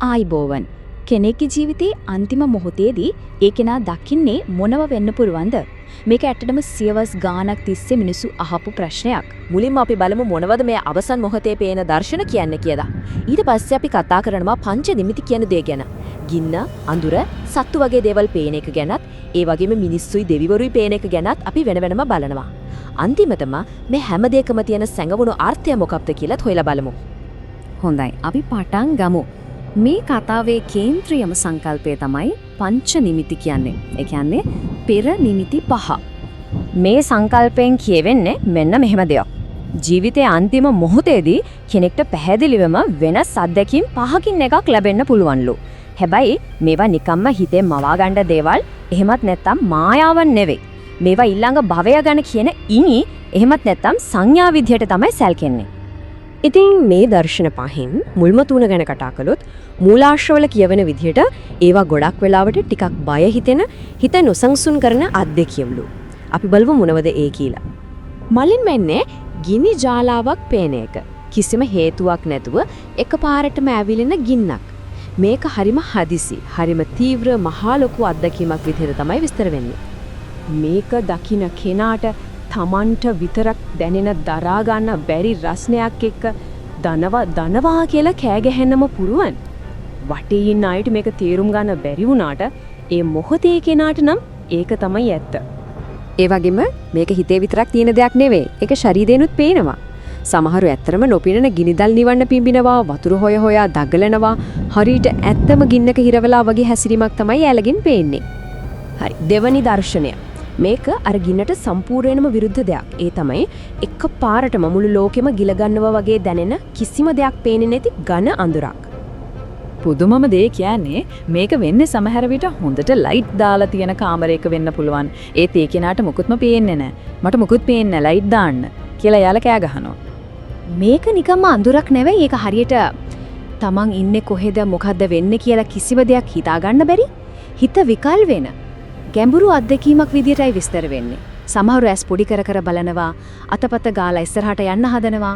ආයිබෝවන්. කෙනෙක්ගේ ජීවිතේ අන්තිම මොහොතේදී ඒ කෙනා දකින්නේ මොනව වෙන්න පුළුවන්ද? මේක ඇත්තටම සියවස් ගාණක් තිස්සේ මිනිස්සු අහපු ප්‍රශ්නයක්. මුලින්ම අපි බලමු මොනවද මේ අවසන් මොහොතේ පේන දර්ශන කියන්නේ කියලා. ඊට පස්සේ අපි කතා කරනවා පංච නිමිති කියන දේ ගැන. ගින්න, අඳුර, සත්තු වගේ දේවල් පේන එක ගැනත්, ඒ වගේම මිනිස්සුයි දෙවිවරුයි පේන එක ගැනත් අපි වෙන වෙනම බලනවා. අන්තිමටම මේ හැම දෙයකම තියෙන සැඟවුණු අර්ථය මොකක්ද කියලාත් හොයලා බලමු. හොඳයි, අපි පටන් ගමු. මේ කතාවේ කේන්ද්‍රීයම සංකල්පය තමයි පංච නිමිති කියන්නේ. ඒ කියන්නේ පෙර නිමිති පහ. මේ සංකල්පයෙන් කියවෙන්නේ මෙන්න මෙහෙම දෙයක්. ජීවිතයේ අන්තිම මොහොතේදී කෙනෙක්ට පැහැදිලිවම වෙනස් අත්දැකීම් පහකින් එකක් ලැබෙන්න පුළුවන්ලු. හැබැයි මේවා නිකම්ම හිතේ මවා ගන්න දේවල් එහෙමත් නැත්නම් මායාවන් නෙවෙයි. මේවා ඊළඟ භවය ගැන කියන ඉනි එහෙමත් නැත්නම් සංඥා විදියට තමයි සැලකෙන්නේ. ඉතින් මේ දර්ශන පහෙන් මුල්ම තුන ගැන කතා කළොත්, මූලාශ්‍රවල කියවෙන විදිහට ඒවා ගොඩක් වෙලාවට ටිකක් බය හිතෙන, හිත නොසන්සුන් කරන අත්දැකීම්ලු. අපි බලමු මොනවද ඒ කියලා. මලින්ම එන්නේ ගිනි ජාලාවක් පේන එක. කිසිම හේතුවක් නැතුව එකපාරටම ඇවිලෙන ගින්නක්. මේක හරිම හදිසි, හරිම තීව්‍ර මහා ලොකු අත්දැකීමක් විදිහට තමයි විස්තර වෙන්නේ. මේක දකින කෙනාට තමන්ට විතරක් දැනෙන දරා ගන්න බැරි රස්නයක් එක්ක දනවා දනවා කියලා කෑ ගැහෙන්නම පුරුවන්. වටේ ඉන්න අයට මේක තේරුම් ගන්න බැරි වුණාට ඒ මොහොතේ කෙනාට නම් ඒක තමයි ඇත්ත. ඒ වගේම මේක හිතේ විතරක් තියෙන දෙයක් නෙවෙයි. ඒක ශරීරේනුත් පේනවා. සමහරු ඇත්තටම නොපිනන ගිනිදල් නිවන්න පිඹිනවා, වතුර හොය හොයා දගලනවා, හරියට ඇත්තම ගින්නක හිරවෙලා වගේ හැසිරීමක් තමයි යාලගෙන් පේන්නේ. හරි, දෙවනි දර්ශනය. මේක අර ගින්නට සම්පූර්ණයෙන්ම විරුද්ධ දෙයක්. ඒ තමයි එක පාරටම මුළු ලෝකෙම ගිල ගන්නවා වගේ දැනෙන, කිසිම දෙයක් පේන්නේ නැති ඝන අඳුරක්. පුදුමම දේ කියන්නේ මේක වෙන්නේ සමහර විට හොඳට ලයිට් දාලා තියෙන කාමරයක වෙන්න පුළුවන්. ඒත් ඒ කෙනාට මොකුත්ම පේන්නේ නැහැ. "මට මොකුත් පේන්නේ නැහැ, ලයිට් දාන්න" කියලා එයාලා කෑ ගහනවා. මේක නිකම්ම අඳුරක් නෙවෙයි. ඒක හරියට තමන් ඉන්නේ කොහෙද, මොකද්ද වෙන්නේ කියලා කිසිම දෙයක් හිතා ගන්න බැරි, හිත විකල් වෙන ගැඹුරු අත්දැකීමක් විදියටයි විස්තර වෙන්නේ. සමහරු ඇස් පොඩි කර කර බලනවා, අතපත ගාලා ඉස්සරහට යන්න හදනවා.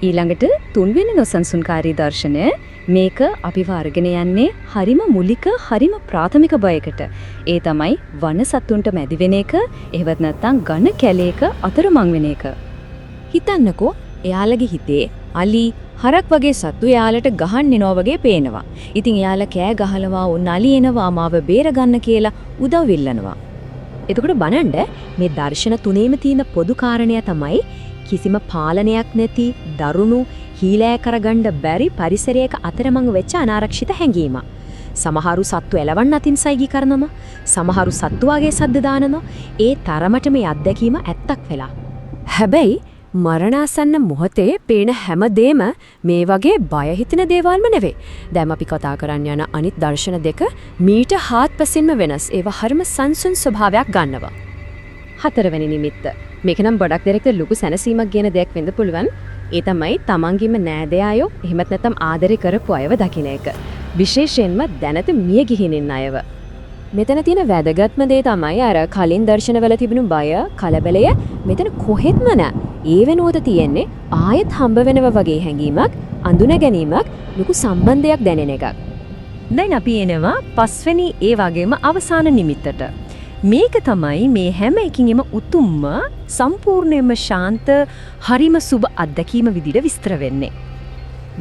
ඊළඟට තුන්වෙනි නොසන්සුන්කාරී දර්ශනය. මේක අපිව අරගෙන යන්නේ හරිම මුලික, හරිම ප්‍රාථමික බයකට. ඒ තමයි වන සත්තුන්ට මැදි වෙන එක, එහෙවත් නැත්නම් ඝන කැලේක අතරමං වෙන එක. හිතන්නකෝ, එයාලගේ හිතේ අලි, හරක් වගේ සත්තු එයාලට ගහන්න එනවා වගේ පේනවා. ඉතින් එයාලා කෑ ගහනවා, "ඔන්න අලි එනවා, මාව බේරගන්න" කියලා උදව් ඉල්ලනවා. එතකොට බලන්න, මේ දර්ශන තුනේම තියෙන පොදු කාරණය තමයි කිසිම පාලනයක් නැති, දරුණු, හීලෑ කරගන්න බැරි පරිසරයක අතරමං වෙච්ච අනාරක්ෂිත හැඟීම. සමහරු සත්තු එලවන්න අතින් සයිගි කරනවා, සමහරු සත්තු වගේ සද්ද දානවා. ඒ තරමට මේ අත්දැකීම ඇත්තක් වෙලා. හැබැයි මරණාසන්න මොහොතේ පේන හැම දෙම මේ වගේ බය හිතෙන දේවල්ම නෙවෙයි. දැන් අපි කතා කරන්න යන අනිත් දර්ශන දෙක මීට හාත්පසින්ම වෙනස්. ඒවා හරිම සංසුන් ස්වභාවයක් ගන්නවා. හතරවෙනි නිමිත්ත. මේක නම් ගොඩක් දෙනෙක්ට ලොකු සැනසීමක් ගේන දෙයක් වෙන්න පුළුවන්. ඒ තමයි තමන්ගේම නෑදෑයෝ එහෙමත් නැත්නම් ආදරේ කරපු අයව දකින එක. විශේෂයෙන්ම දැනට මිය ගිහින් ඉන්න අයව. මෙතන තියෙන වැදගත්ම දේ තමයි අර කලින් දර්ශනවල තිබුණු බය, කලබලය මෙතන කොහෙත්ම නෑ. ඒ වෙනුවට තියෙන්නේ ආයෙත් හම්බ වෙනව වගේ හැඟීමක්, අඳුන ගැනීමක්, ලොකු සම්බන්ධයක් දැනෙන එකක්. දැන් අපි එනවා පස්වෙනි, ඒ වගේම අවසාන නිමිත්තට. මේක තමයි මේ හැම එකින්ම උතුම්ම, සම්පූර්ණයෙන්ම ශාන්ත, හරිම සුබ අත්දැකීම විදිහට විස්තර වෙන්නේ.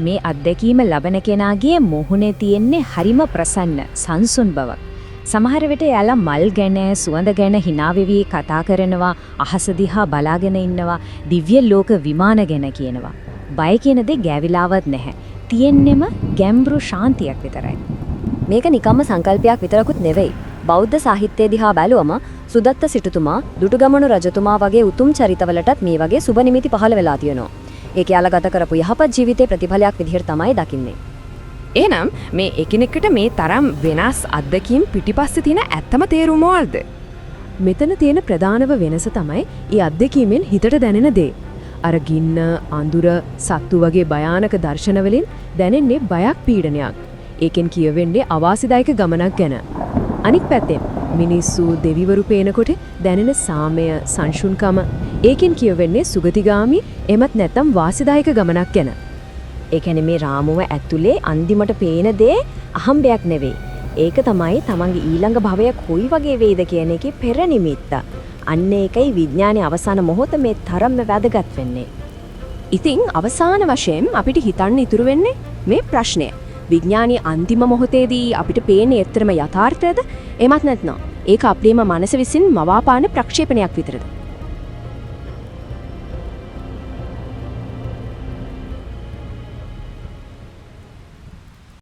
මේ අත්දැකීම ලබන කෙනාගේ මුහුණේ තියෙන්නේ හරිම ප්‍රසන්න, සංසුන් බවක්. සමහර විට එයාලා මල් ගැන, සුවඳ ගැන හිනා වෙවි කතා කරනවා, අහස දිහා බලාගෙන ඉන්නවා, දිව්‍ය ලෝක විමාන ගැන කියනවා. බය කියන දේ ගෑවිලාවත් නැහැ. තියෙන්නෙම ගැඹුරු ශාන්තියක් විතරයි. මේක නිකම්ම සංකල්පයක් විතරකුත් නෙවෙයි. බෞද්ධ සාහිත්‍යය දිහා බැලුවම සුදත්ත සිටුතුමා, දුටුගැමුණු රජතුමා වගේ උතුම් චරිතවලටත් මේ වගේ සුබ නිමිති පහළ වෙලා තියෙනවා. ඒක එයාලා ගත කරපු යහපත් ජීවිතයේ ප්‍රතිඵලයක් විදිහට තමයි දකින්නේ. එහෙනම් මේ එකිනෙකට මේ තරම් වෙනස් අත්දැකීම් පිටිපස්සේ තියෙන ඇත්තම තේරුම මොකද්ද? මෙතන තියෙන ප්‍රධානම වෙනස තමයි ඒ අත්දැකීමෙන් හිතට දැනෙන දේ. අර ගින්න, අඳුර, සත්තු වගේ භයානක දර්ශන වලින් දැනෙන්නේ බයක්, පීඩනයක්. ඒකෙන් කියවෙන්නේ අවාසිදායක ගමනක් ගැන. අනික් පැත්තෙන් මිනිස්සු, දෙවිවරු පේනකොට දැනෙන සාමය, සංසුන්කම, ඒකෙන් කියවෙන්නේ සුගතිගාමි එමත් නැත්නම් වාසිදායක ගමනක් ගැන. ඒ කියන්නේ මේ රාමුව ඇතුලේ අන්තිමට පේන දේ අහම්බයක් නෙවෙයි. ඒක තමයි තමන්ගේ ඊළඟ භවය කොයි වගේ වෙයිද කියන එකේ පෙර නිමිත්ත. අන්න ඒකයි විඥානයේ අවසාන මොහොත මේ තරම්ම වැදගත් වෙන්නේ. ඉතින් අවසාන වශයෙන් අපිට හිතන්න ඉතුරු වෙන්නේ මේ ප්‍රශ්නය. විඥානයේ අන්තිම මොහොතේදී අපිට පේන්නේ ඇත්තටම යථාර්ථයද? එහෙමත් නැත්නම් ඒක අපේම මනස විසින් මවාපාන ප්‍රක්ෂේපණයක් විතරද?